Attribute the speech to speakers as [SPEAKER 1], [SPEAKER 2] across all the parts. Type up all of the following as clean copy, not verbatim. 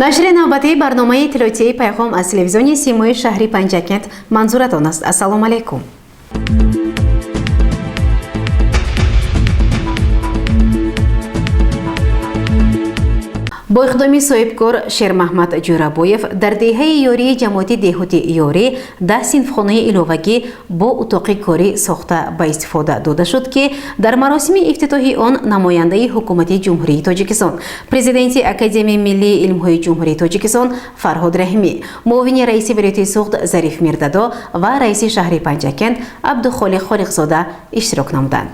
[SPEAKER 1] Нашри навбатии барномаи иттилоотии «Пайғом» аз телевизиони Симои шаҳри Панҷакент манзуратон аст. Ассалому алайкум. Бо иқдоми соҳибкор Шермаҳмад Ҷӯрабоев дар деҳаи Ёрии ҷамоати деҳоти Ёрӣ 10 синфхонаи иловагӣ бо утоқи корӣ сохта ба истифода дода шуд, ки дар маросими ифтитоҳи он намояндаи ҳукумати Ҷумҳурии Тоҷикистон, президенти Академияи миллии илмҳои Ҷумҳурии Тоҷикистон Фарҳод Раҳимӣ, муовини раиси вилояти Суғд Зариф Мирдадо ва раиси шаҳри Панҷакент Абдухолиқ Холиқзода иштирок намуданд.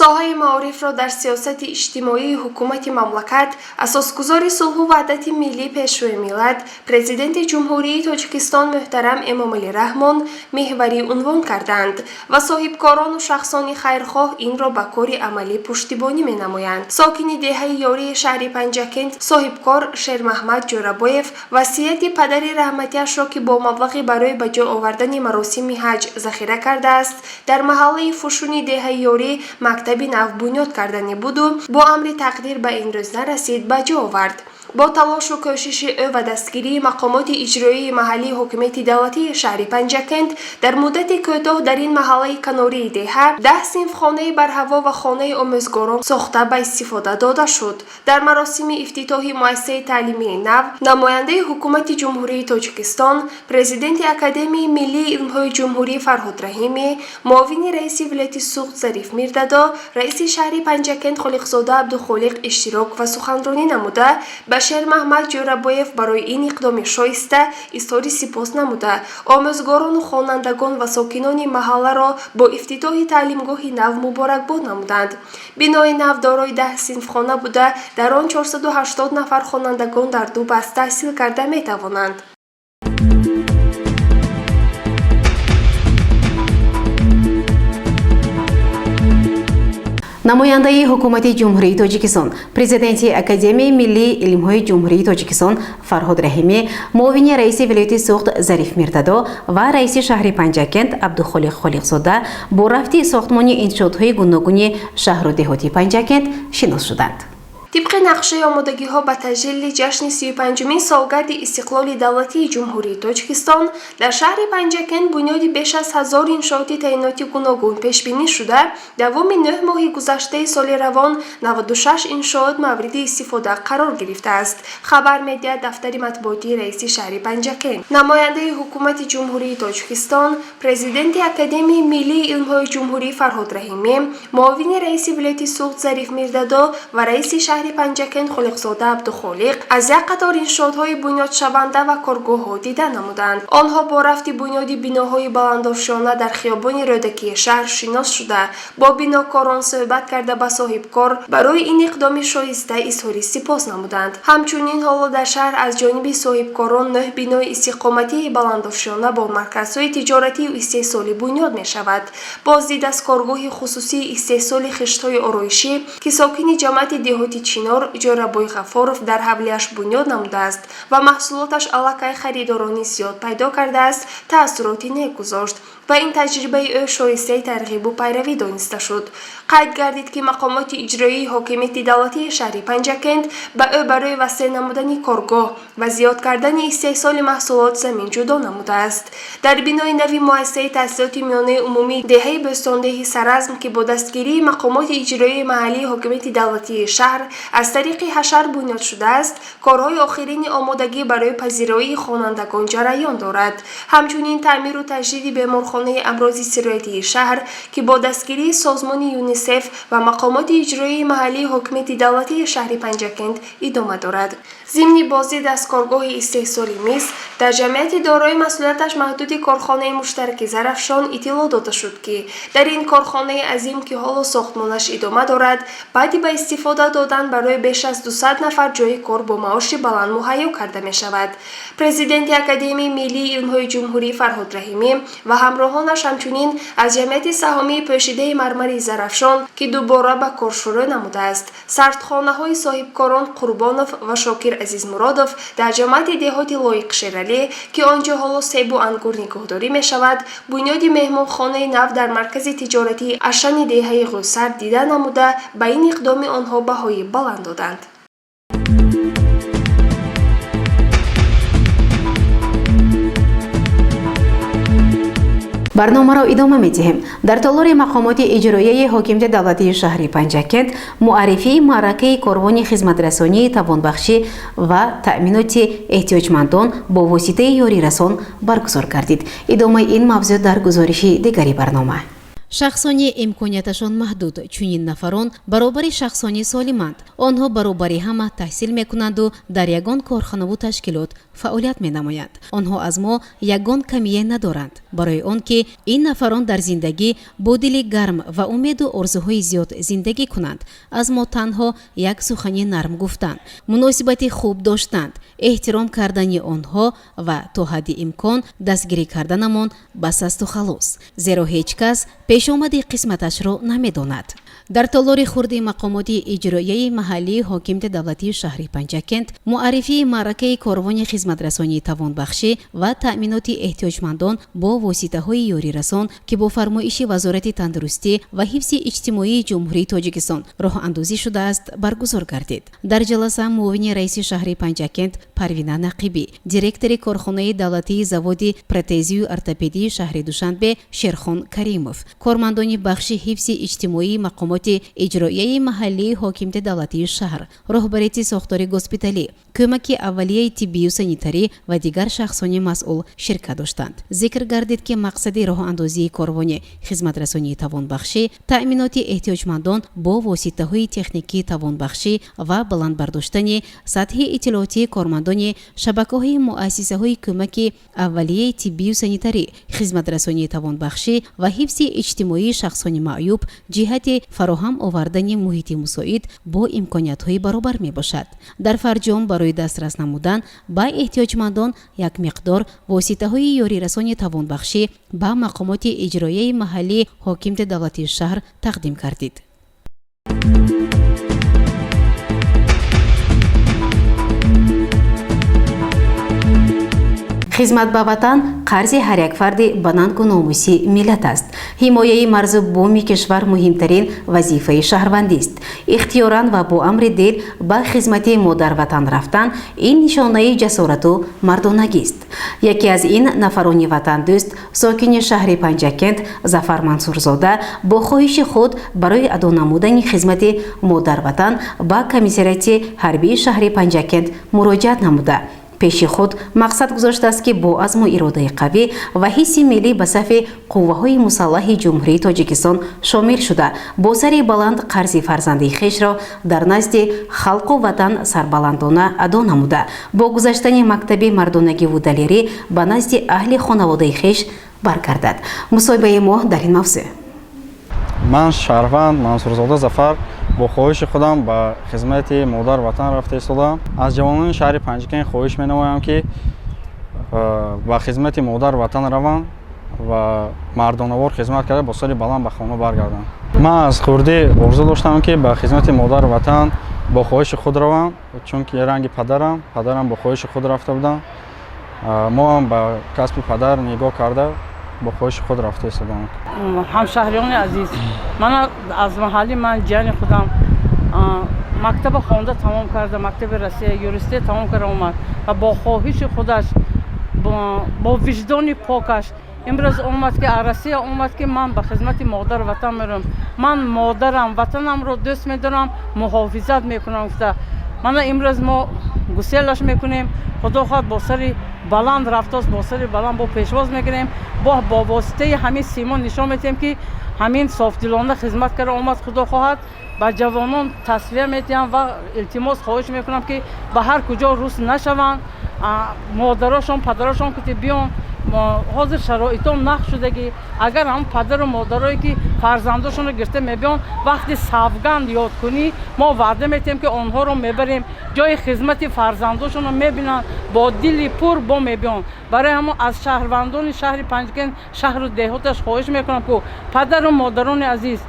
[SPEAKER 2] Соҳаи маорифро дар сиёсати иҷтимоии ҳукумати мамлакат, асосгузори сулҳу ваҳдати миллӣ, Пешвои миллат, Президенти Ҷумҳурии Тоҷикистон муҳтарам Эмомалӣ Раҳмон меҳварӣ унвон карданд ва соҳибкорону шахсони хайрхоҳ инро ба кори амалӣ пуштибонӣ менамоянд. Сокини деҳаи Ёрии шаҳри Панҷакент, соҳибкор Шермаҳмад Ҷӯрабоев васияти падари раҳматиашро, ки бо маблағи барои ба ҷо овардани маросими ҳаҷ захира кардааст, дар маҳаллаи Фушуни деҳаи Ёрӣ мактаби нав бунёд кардани буду бо амри тақдир ба ин рӯз нарасид, ба ҷо овард. Бо талошу кӯшиши ӯ ва дастгирии мақомоти иҷроии маҳаллии ҳокимияти давлатии шаҳри Панҷакент дар муддати кӯтоҳ дар ин маҳаллаи канории деҳа 10 синфхонаи барҳаво ва хонаи омӯзгорон сохта ба истифода дода шуд. Дар маросими ифтитоҳи муассисаи таълимии нав намояндаи ҳукумати Ҷумҳурии Тоҷикистон, президенти Академияи миллии илмҳои ҷумҳурӣ Фарҳод Раҳимӣ, муовини раиси вилояти Суғд Зариф Мирдадо, раиси шаҳри Панҷакент Холиқзода Абдухолиқ иштирок ва суханронӣ намуда, ба Шермаҳмад Ҷӯрабоев барои ин иқдоми шоиста изҳори сипос намуда, омӯзгорону хонандагон ва сокинони маҳалларо бо ифтитоҳи таълимгоҳи нав муборакбод намуданд. Бинои нав дорои 10 синфхона буда, дар он 480 нафар хонандагон дар ду баст таҳсил карда метавонанд.
[SPEAKER 1] Намояндаи ҳукумати Ҷумҳурии Тоҷикистон, президенти Академияи миллии илмҳои Ҷумҳурии Тоҷикистон Фарҳод Раҳимӣ, муовини раиси вилояти Суғд Зариф Мирдадо ва раиси шаҳри Панҷакент Абдухолиқ Холиқзода бо рафти сохтмони иншоотҳои гуногуни шаҳру деҳоти Панҷакент шинос шуданд.
[SPEAKER 2] Тибқи нақшаи омодагиҳо ба таҷлили ҷашни 35-умин солгарди истиқлоли давлатии Ҷумҳурии Тоҷикистон дар шаҳри Панҷакент бунёди беш аз 1000 иншооти таъиноти гуногун пешбинӣ шуда, давоми 9 моҳи гузаштаи соли равон 96 иншоот мавриди истифода қарор гирифтааст, хабар медиҳад дафтари матбуотии раиси шаҳри Панҷакент. Намояндаи ҳукумати Ҷумҳурии Тоҷикистон, президенти Академияи миллии илмҳои ҷумҳурӣ Фарҳод Раҳимӣ, муовини раиси вилояти Суғд Зариф Мирдадо ва раиси шаҳри Панҷакент Холиқзода Абдухолиқ аз як қатор иншоотҳои бунёдшаванда ва коргоҳҳо дида намуданд. Онҳо бо рафти бунёди биноҳои баландошёна дар хиёбони Рӯдакии шаҳр шинос шуда, бо бинокорон суҳбат карда, ба соҳибкор барои ин иқдоми шоиста изҳори сипос намуданд. Ҳамчунин ҳоло дар шаҳр аз ҷониби соҳибкорон нӯҳ бинои истиқоматии баландошёна бо марказҳои тиҷоратию истеҳсолӣ бунёд мешавад. Боздид аз коргоҳи хусусии истеҳсоли хиштҳои ороишӣ, ки сокини ҷамоати деҳоти Чинор Ҷӯрабой Ғафоров дар ҳавлиаш бунёд намудааст ва маҳсулоташ аллакай харидорони зиёд пайдо кардааст, таассуроти нек гузошт ва ин таҷрибаи ӯ шоистаи тарғибу пайравӣ дониста шуд. Қайд гардид, ки мақомоти иҷроии ҳокимияти давлатии шаҳри Панҷакент ба ӯ барои васеъ намудани коргоҳ ва зиёд кардани истеҳсоли маҳсулот замин ҷудо намудааст. Дар бинои нави муассисаи таҳсилоти миёнаи умумии деҳаи Бӯстондеҳи Саразм, ки бо дастгирии мақомоти иҷроии маҳаллии ҳокимияти давлатии шаҳр аз тариқи ҳашар бунёд шудааст, корҳои охирини омодагӣ барои пазироии хонандагон ҷараён дорад. Ҳамчунин таъмиру таҷдиди беморхонаи амрози сироятии шаҳр, ки бо дастгирии созмони ЮНИСЕФ ва мақомоти иҷроии маҳаллии ҳокимияти давлатии шаҳри Панҷакент идома дорад. Зимни боздид аз коргоҳи истеҳсоли мис дар ҷамъияти дорои масъулияташ маҳдуди корхонаи муштараки Зарафшон иттилоъ дода шуд, ки дар ин корхонаи азим, ки ҳоло сохтмонаш идома дорад, баъди ба истифода додан барои беш аз 200 нафар ҷойи кор бо маоши баланд муҳайё карда мешавад. Президенти Академияи миллии илмҳои ҷумҳурӣ Фарҳод Раҳимӣ ва ҳамроҳонаш ҳамчунин аз ҷамъияти саҳомии пӯшидаи мармари Зарафшон, ки дубора ба кор шурӯъ намудааст, сардхонаҳои соҳибкорон Қурбонов ва Шокир Азизмуродов дар ҷамоати деҳоти Лоиқ Шералӣ, ки он ҷо ҳоло себу ангур нигоҳдорӣ мешавад, бунёди меҳмонхонаи нав дар маркази тиҷоратии Ашани деҳаи Ғӯсар дида намуда, ба ин иқдоми онҳо баҳои баланд доданд.
[SPEAKER 1] Барномаро идома медиҳем. Дар толори мақомоти иҷроияи ҳокимияти давлатии шаҳри Панҷакент муаррифии маъракаи корвони хизматрасонии тавонбахшӣ ва таъминоти эҳтиёҷмандон бо воситаи ёрирасон баргузор гардид. Идомаи ин мавзӯъ дар гузориши дигари барнома. Шахсони имконияташон маҳдуд, чунин нафарон баробари шахсони солиманд. Онҳо баробари ҳама таҳсил мекунанду дар ягон корхонаву ташкилот фаъолият менамоянд. Онҳо аз мо ягон камие надоранд. Барои он ки ин нафарон дар зиндагӣ бо дили гарм ва умеду орзуҳои зиёд зиндагӣ кунанд, аз мо танҳо як сухани нарм гуфтан, муносибати хуб доштанд, эҳтиром кардани онҳо ва то ҳадди имкон дастгирӣ карданамон бас асту халос, зеро ҳеҷ кас пешомади қисматашро намедонад. Дар толори хурди мақомоти иҷроияи маҳаллии ҳокимияти давлатии шаҳри Панҷакент муаррифии маъракаи корвони хизматрасонии тавонбахшӣ ва таъминоти эҳтиёҷмандон бо воситаҳои ёрирасон, ки бо фармоиши Вазорати тандурустӣ ва ҳифзи иҷтимоии Ҷумҳурии Тоҷикистон роҳандозӣ шудааст, баргузор гардид. Дар ҷаласа муовини раиси шаҳри Панҷакент Парвина Нақибӣ, директори корхонаи давлатии заводи протезию ортопедии шаҳри Душанбе Шерхон Каримов, кормандони бахши ҳифзи иҷтимоии мақомоти иҷроияи маҳаллии ҳокимияти давлатии шаҳр, роҳбарияти сохтори госпиталӣ, кӯмаки аввалияи тиббию санитарӣ ва дигар шахсони масъул ширкат доштанд. Зикр гардид, ки мақсади роҳандозии корвони хизматрасонии тавонбахшӣ таъминоти эҳтиёҷмандон бо воситаҳои техникии тавонбахшӣ ва баланд бардоштани сатҳи иттилоотии кормандони шабакаҳои муассисаҳои кӯмаки аввалияи тиббию санитарӣ, хизматрасонии тавонбахшӣ ва ҳифзи иҷтимоии шахсони маъюб ҷиҳати фароҳам овардани муҳити мусоид бо имкониятҳои баробар мебошад. Дар фарҷом барои дастрас намудан ба эҳтиёҷмандон як миқдор воситаҳои ёрирасони тавонбахшӣ ба мақомоти иҷроияи маҳаллии ҳокимияти давлатии шаҳр тақдим гардид. Хизмат ба ватан қарзи ҳар як фарди ба нангу номуси миллат аст. Ҳимояи марзу буми кишвар муҳимтарин вазифаи шаҳрвандист. Ихтиёран ва бо амри дил ба хизмати модарватан рафтан ин нишонаи ҷасорату мардонагист. Яке аз ин нафарони ватандӯст, сокини шаҳри Панҷакент Зафар Мансурзода бо хоҳиши худ барои адо намудани хизмати модарватан ба комиссариати ҳарбии шаҳри Панҷакент муроҷиат намуда, пеши худ мақсад гузоштааст, ки бо азму иродаи қавӣ ва ҳисси миллӣ ба сафи қувваҳои мусаллаҳи Ҷумҳурии Тоҷикистон шомил шуда, бо сари баланд қарзи фарзандии хешро дар назди халқу ватан сарбаландона адо намуда, бо гузаштани мактаби мардонагиву далерӣ ба назди аҳли хонаводаи хеш баргардад. Мусоҳибаи мо дар ин мавзӯъ.
[SPEAKER 3] Ман, шаҳрванд Мансурзода Зафар, бо хоҳиши худам ба хизмати модар ватан рафта истодаам. Аз ҷавонони шаҳри Панҷакент хоҳиш менамоям, ки ба хизмати модар ватан раванд ва мардонавор хизмат карда, бо сари баланд ба хона баргарданд. Ман аз хурдӣ орзу доштам, ки ба хизмати модар ватан бо хоҳиши худ равам, чунки ранги падарам бо хоҳиши худ рафта будам. Мо ҳам ба касби падар нигоҳ карда, бо хоҳиши худ рафта истодаам.
[SPEAKER 4] Ҳамшаҳриёни азиз, ман аз маҳалли ман ҷияни худам мактаба хонда тамом карда, мактаби Россия юристия тамом карда омад ва бо хоҳиши худаш, бо виҷдони покаш имрӯз омад, ки аз Россия омад, ки ман ба хизмати модар ватан меравам, ман модарам ватанамро дӯст медорам, муҳофизат мекунам гуфта. Мана имрӯз мо гуселаш мекунем. Худо хоҳад, бо сари баланд рафтост, бо сари баланд бо пешвоз мекунем, бо воситаи ҳамин симо нишон медиҳем, ки ҳамин софдилона хизмат карда омад. Худо хоҳад, ба ҷавонон таслия медиҳам ва илтимос хоҳиш мекунам, ки ба ҳар куҷо рус нашаванд, модарошон, падарошон ки биён. Ҳозир шароитон нақ шудагӣ. Агар ҳам падару модарое ки фарзандошонро гирифта мебиён, вақти савганд ёд кунӣ, мо ваъда метиҳем, ки онҳоро мебарем ҷои хизмати фарзандошонро мебинанд, бо дили пур бо мебиён. Барои ҳамон аз шаҳрвандони шаҳри Панҷакент, шаҳру деҳоташ хоҳиш мекунам, ку падару модарони азиз,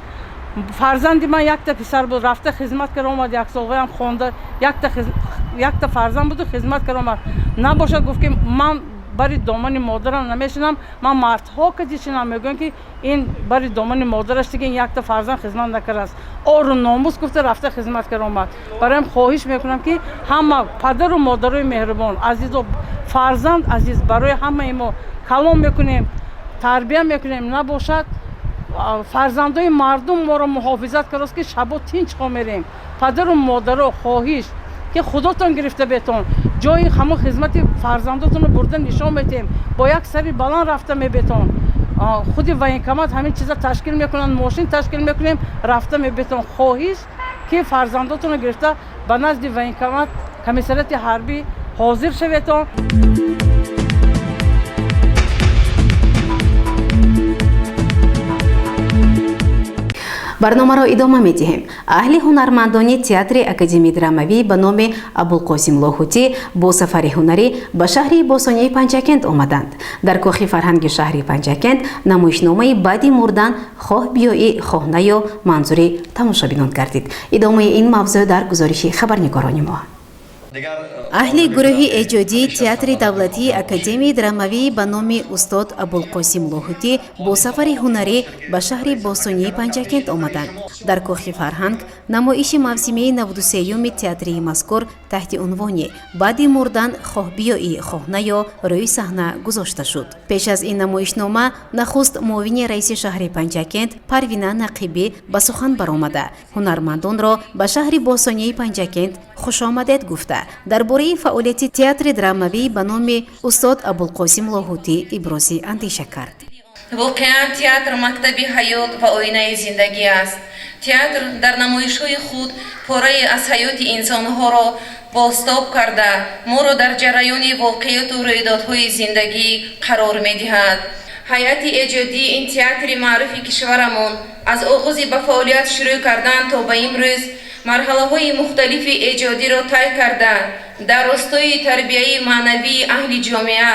[SPEAKER 4] фарзанди ман якта писар буд, рафта хизмат карда омад, як солгаям хонда, якта фарзанд буду, хизмат карда омад. Набошад, гуфт, ки ман бари домани модарам намешинам, ман мардҳо кади шинам. Мегӯям, ки ин бари домани модараш дига ин якта фарзанд хизмат накардааст. Ору номус гуфта рафта хизмат карда омад. Бароям хоҳиш мекунам, ки ҳама падару модарои меҳрубон, азизо, фарзанд азиз барои ҳамаи мо, калом мекунем. Тарбия мекунем, набошад фарзандои мардум моро муҳофизат кардааст, ки шабо тинч хоб мерем. Падару модаро, хоҳиш, ки худотон гирифта бетон, ҷои ҳамон хизмати фарзандотонро бурда нишон метиҳем, бо як сари баланд рафта мебетон. Худи военкомат ҳамин чиза ташкил мекунанд, мошин ташкил мекунем, рафта мебетон. Хоҳиш, ки фарзандотонро гирифта ба назди военкомат, комиссариати ҳарбӣ ҳозир шаветон.
[SPEAKER 1] Барномаро идома медиҳем. Аҳли ҳунармандони театри академияи драмавӣ ба номи Абулқосим Лоҳутӣ бо сафари ҳунарӣ ба шаҳри бостонии Панҷакент омаданд. Дар кохи фарҳанги шаҳри Панҷакент намоишномаи «Баъди мурдан хоҳ биёӣ, хоҳ наё» манзури тамошобинон гардид. Идомаи ин мавзӯъ дар гузориши хабарнигорони мо. Аҳли гурӯҳи эҷодии театри давлатии академияи драмавӣ ба номи устод Абулқосим Лоҳутӣ бо сафари ҳунарӣ ба шаҳри бостонии Панҷакент омаданд. Дар кохи фарҳанг намоиши мавсимии 93-юми театрии мазкур таҳти унвони «Баъди мурдан хоҳ биёӣ, хоҳ наё» рӯи саҳна гузошта шуд. Пеш аз ин намоишнома нахуст муовини раиси шаҳри Панҷакент Парвина Нақибӣ ба сухан баромада, ҳунармандонро ба шаҳри бостонии Панҷакент хушомадед гуфта, дар бораи фаъолияти театри драмавӣ ба номи устод Абулқосим Лоҳутӣ ибрози андеша кард.
[SPEAKER 5] Воқеан, театр мактаби ҳаёт ва оинаи зиндагӣ аст. Театр дар намоишҳои худ порае аз ҳаёти инсонҳоро бозтоб карда, моро дар ҷараёни воқеиёту рӯйдодҳои зиндагӣ қарор медиҳад. Ҳайати эҷодии ин театри маъруфи кишварамон аз оғози ба фаъолият шурӯъ кардан то ба имрӯз марҳалаҳои мухталифи эҷодиро тай карда, дар ростои тарбияи маънавии аҳли ҷомеа,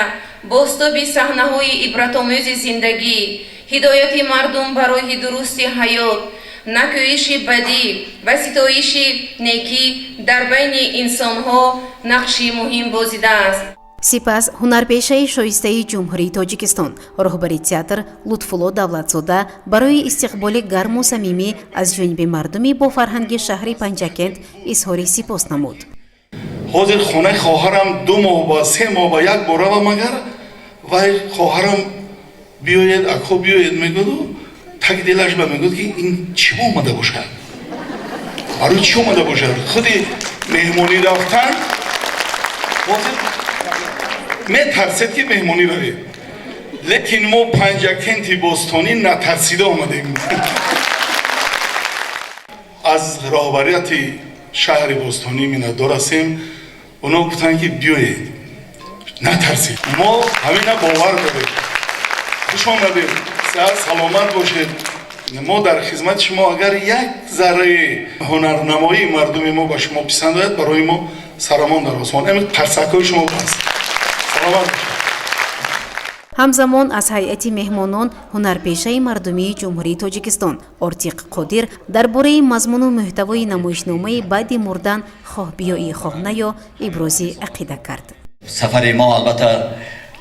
[SPEAKER 5] бозтоби саҳнаҳои ибратомӯзи зиндагӣ, ҳидояти мардум ба роҳи дурусти ҳаёт, накӯиши бадӣ ва ситоиши некӣ дар байни инсонҳо нақши муҳим бозидааст.
[SPEAKER 1] Сипас ҳунарпешаи шоистаи Ҷумҳурии Тоҷикистон, роҳбари театр Лутфулло Давлатзода барои истиқболи гарму самимӣ аз ҷониби мардуми бофарҳанги шаҳри Панҷакент изҳори сипос намуд.
[SPEAKER 6] Ҳозир хонаи хоҳарам 2 моҳ ба 3 моҳ ба як бор равам, агар вай хоҳарам биёед, акҳо биёед мегӯяду, таги дилаш ба мегӯяд, ки ин чӣ омада бошад, барои чӣ омада бошад. Худи меҳмонӣ рафтан ҳозир метарсед, ки меҳмонӣ равед, лекин мо Панҷакенти бостонӣ натарсида омадем. Аз роҳбарияти шаҳри бостонӣ миннатдор ҳастем. Оно гуфтанд, ки биёед, натарсед, мо ҳамина бовар дорем. Хуш омадед, саломат бошед, мо дар хизмати шумо. Агар як зарраи ҳунарнамоии мардуми мо ба шумо писанд ояд, барои мо сарамон дар осмон. Ами қарсакҳои шумо баст. Саломат бошед.
[SPEAKER 1] Ҳамзамон аз ҳайати меҳмонон ҳунарпешаи мардумии Ҷумҳурии Тоҷикистон Ортиқ Қодир дар бораи мазмуну муҳтавои намоишномаи «Баъди мурдан хоҳ биёӣ, хоҳ наё» ибрози ақида кард.
[SPEAKER 7] Сафари мо албатта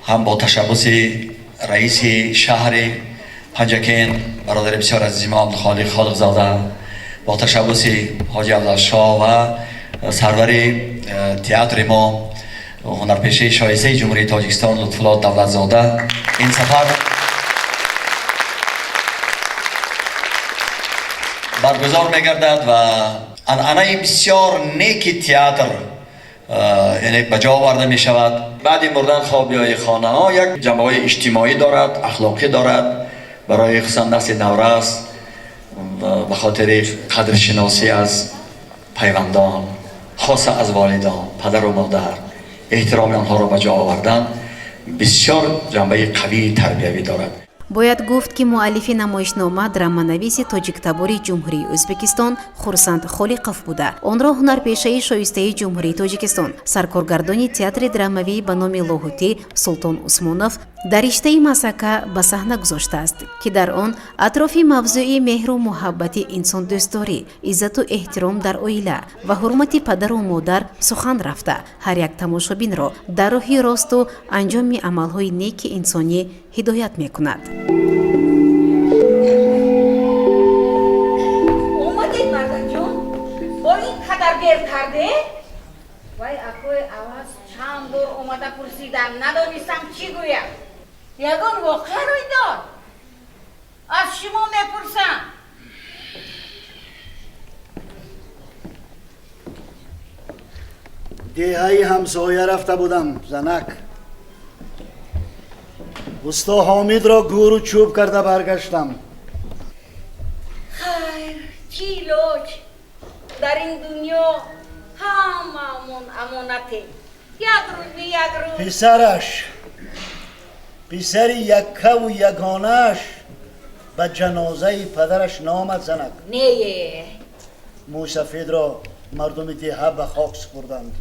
[SPEAKER 7] ҳам бо ташаббуси раиси шаҳри Панҷакент, бародари бисёр азизи мо Абдухолиқ Холиқзода, бо ташаббуси ҳоҷи Абдулшоҳ ва сарвари театри мо, ҳунарпешаи шоистаи Ҷумҳурии Тоҷикистон Лутфулло Давлатзода ин сафар баргузор мегардад ва анъанаи бисёр неки театр яъне ба ҷо оварда мешавад. «Баъди мурдан хоҳ биёи, хоҳ наё» як ҷанбаҳои иҷтимоӣ дорад, ахлоқӣ дорад, барои хусусан насли наврас, ба хотири қадршиносӣ аз пайвандон, хоса аз волидон, падару модар, эҳтироми онҳоро ба ҷо овардан, бисёр ҷанбаи қавии тарбиявӣ дорад.
[SPEAKER 1] Бояд гуфт, ки муаллифи намоишнома драманависи тоҷиктабори Ҷумҳурии Ӯзбекистон Хурсанд Холиқов буда, онро ҳунарпешаи шоистаи Ҷумҳурии Тоҷикистон, саркоргардони театри драмавӣ ба номи Лоҳутӣ Султон Усмонов дар риштаи «Масака» ба саҳна гузоштааст, ки дар он атрофи мавзӯи меҳру муҳаббати инсондӯстдорӣ, иззату эҳтиром дар оила ва ҳурмати падару модар сухан рафта, ҳар як тамошобинро дар роҳи росту анҷоми амалҳои неки инсонӣ ҳидоят мекунад.
[SPEAKER 8] Омадед, Марданҷон, бо ин қадар дер карде?
[SPEAKER 9] Вай, акои, аваз чанд бор омада пурсидам, надонистам чӣ гӯям.
[SPEAKER 8] Ягон воқеа рӯй дод? Аз шумо мепурсам.
[SPEAKER 9] Деҳаи ҳамсоя рафта будам, занак. Усто Ҳомидро гӯру чӯб карда баргаштам.
[SPEAKER 8] Хайр, чӣ илоҷ? Дар ин дунё ҳамаамон амонатем. Як рӯз не як рӯз.
[SPEAKER 9] Писараш, писари яккаву ягонааш ба ҷанозаи падараш наомад, занак.
[SPEAKER 8] Не.
[SPEAKER 9] Мӯйсафедро мардуми деҳа ба хок супурданд.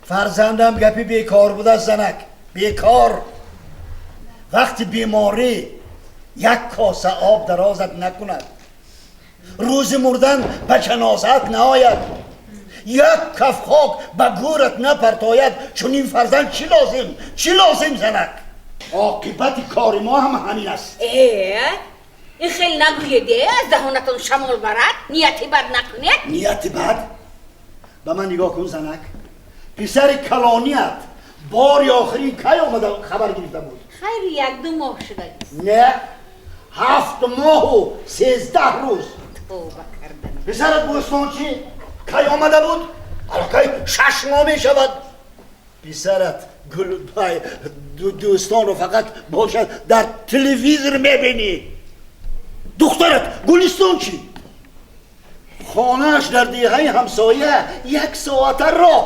[SPEAKER 9] Фарзандам гапи бекор будааст, занак, бекор. Вақти беморӣ як коса об дарозат накунад, рӯзи мурдан ба ҷанозаат наояд, як каф хок ба гӯрат напартояд. Чунин фарзанд чӣ лозим, чӣ лозим, занак? Оқибати кори мо ҳам ҳамин аст.
[SPEAKER 8] Ин хел нагӯед, аз даҳонатон шамол барад. Нияти бад накунед.
[SPEAKER 9] Нияти бад? Ба ман нигоҳ кун, занак. Писари калоният бори охирин кай омада хабар гирифта буд?
[SPEAKER 8] Хайр, 1-2 моҳ шудагист.
[SPEAKER 9] Не, 7 моҳу 13 рӯз.
[SPEAKER 8] Тавба кардам.
[SPEAKER 9] Писарат бӯстончӣ кай омада буд? Аллакай 6 моҳ мешавад. Писарат гулбай дӯстонро фақат бошад дар телевизор мебинӣ. Духтарат Гулистон чӣ? Хонааш дар деҳаи ҳамсоя 1 соата роҳ,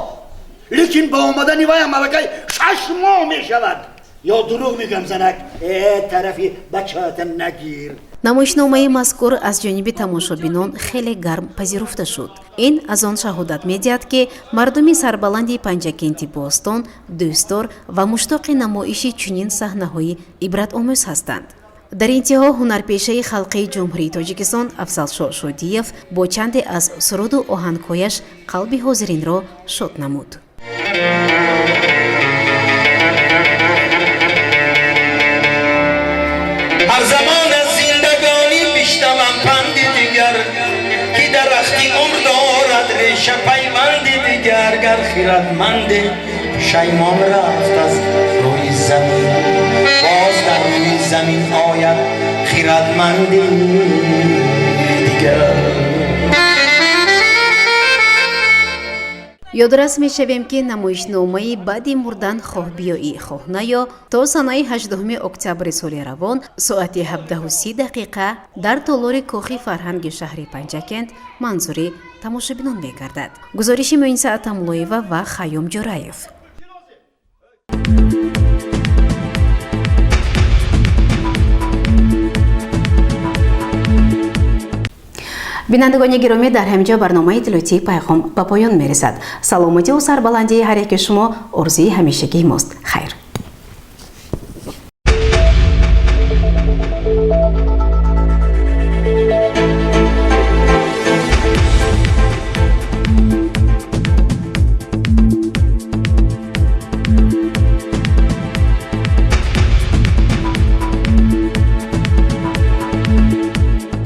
[SPEAKER 9] лекин ба омадани вай аллакай 6 моҳ мешавад. Ё дурӯғ мегӯям, занак? Тарафи бачаата нагир.
[SPEAKER 1] Намоишномаи мазкур аз ҷониби тамошобинон хеле гарм пазируфта шуд. Ин аз он шаҳодат медиҳад, ки мардуми сарбаланди Панҷакенти бостон дӯстдор ва муштоқи намоиши чунин саҳнаҳои ибратомӯз ҳастанд. Дар интиҳо ҳунарпешаи халқии Ҷумҳурии Тоҷикистон Афзалшоҳ Шодиев бо чанде аз суруду оҳангҳояш қалби ҳозиринро шод намуд.
[SPEAKER 10] Ҳар замон аз зиндагонӣ бишнавам панди дигар, ки дарахти умр дорад реша пайванди дигар. Гар хиратманде пушаймон рафт аз рӯи замин, боз дар рӯи замин ояд хиратманди дигар.
[SPEAKER 1] Ёдрас мешавем, ки намоишномаи баъди мурдан хоҳ биёӣ хоҳ наё то санаи 18 октябри соли равон соати 17:30 дар толори Кохи фарҳанги шаҳри Панҷакент манзури тамошобинон мегардад. Гузориши Муинса Атамлоева ва Хайём Ҷӯраев. Бинандагони гиромӣ, дар ҳамин ҷо барномаи иттилоотии Пайғом ба поён мерасад. Саломативу сарбаландии ҳар яки шумо орзуи ҳамешагии мост. Хайр.